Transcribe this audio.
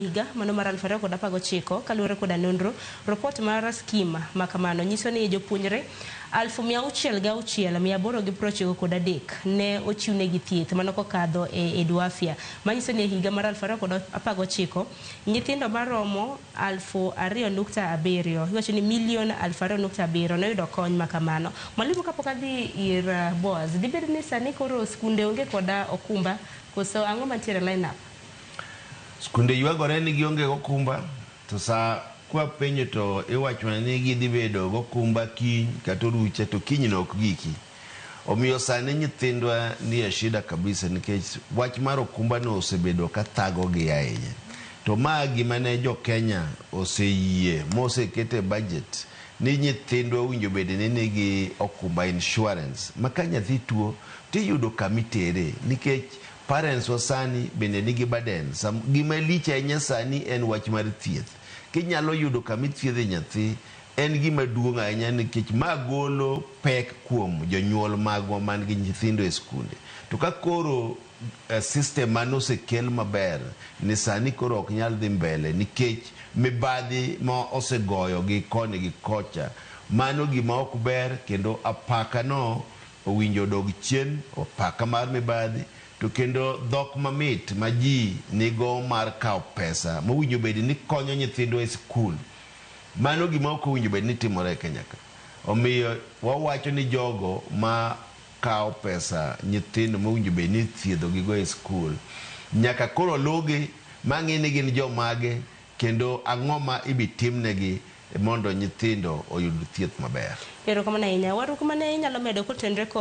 Higa mano mar 2019 kaluwore koda nonro, ropot mar skim makamano nyiso ni jopuonjre 606,893 ne ochiwnegi thieth mano kokadho e EduAfya. Manyiso ni e higa mar 2019 nyithindo maromo 2,007 iwacho ni milion 2.7 noyudo kony makamano. Mwalimu kapok adhi ir Boaz, dibed ni sani koro skunde onge koda okumba koso ang'o mantiere line up? Skunde ywagore ni gionge gokumba to sa kwapenjo to iwacho ni gidhi bedo gokumba kiny kata orucha to kiny no ok giki. Omiyo sani nyithindwa nie shida kabisa nikech wach mar okumba no osebedo ka thagogi ahinya. To ma gima ne jo Kenya oseyie moseket e budget ni nyithindwa owinjo bed ni nigi okumba insurance ma ka nyathi tuo tiyudo kamitere nikech parents wa sani bende nigi burden. Gima lich ahinya sani en wach mar thieth. Kinyalo yudo kamithiedhe nyathi en gima duong' ahinya nikech ma golo pek kuom jonyuol magwa man gi nyithindo e skunde. To ka koro system mane osekel maber ni sani koro ok nyal dhi mbele nikech mibadhi ma osegoyo gi koni gi kocha. Mano gima ok ber kendo apaka no owinjo odog chien, apaka mar mibadhi to kendo dhok mamit ma ji nigo mar kawo pesa mowinjo bed ni konyo nyithindwa e skul. Mano gima ok owinjo bed ni timore e Kenya ka. Omiyo wawacho ni jogo ma kawo pesa nyithindo mowinjo bed ni ithiedho gigo e skul nyaka koro luwgi ma ng'i ni gin jomage kendo ang'o ma ibi timnegi mondo nyithindo oyud thieth maber. Erokamano ahinya. Warruok mane inyalo medo kotenre kod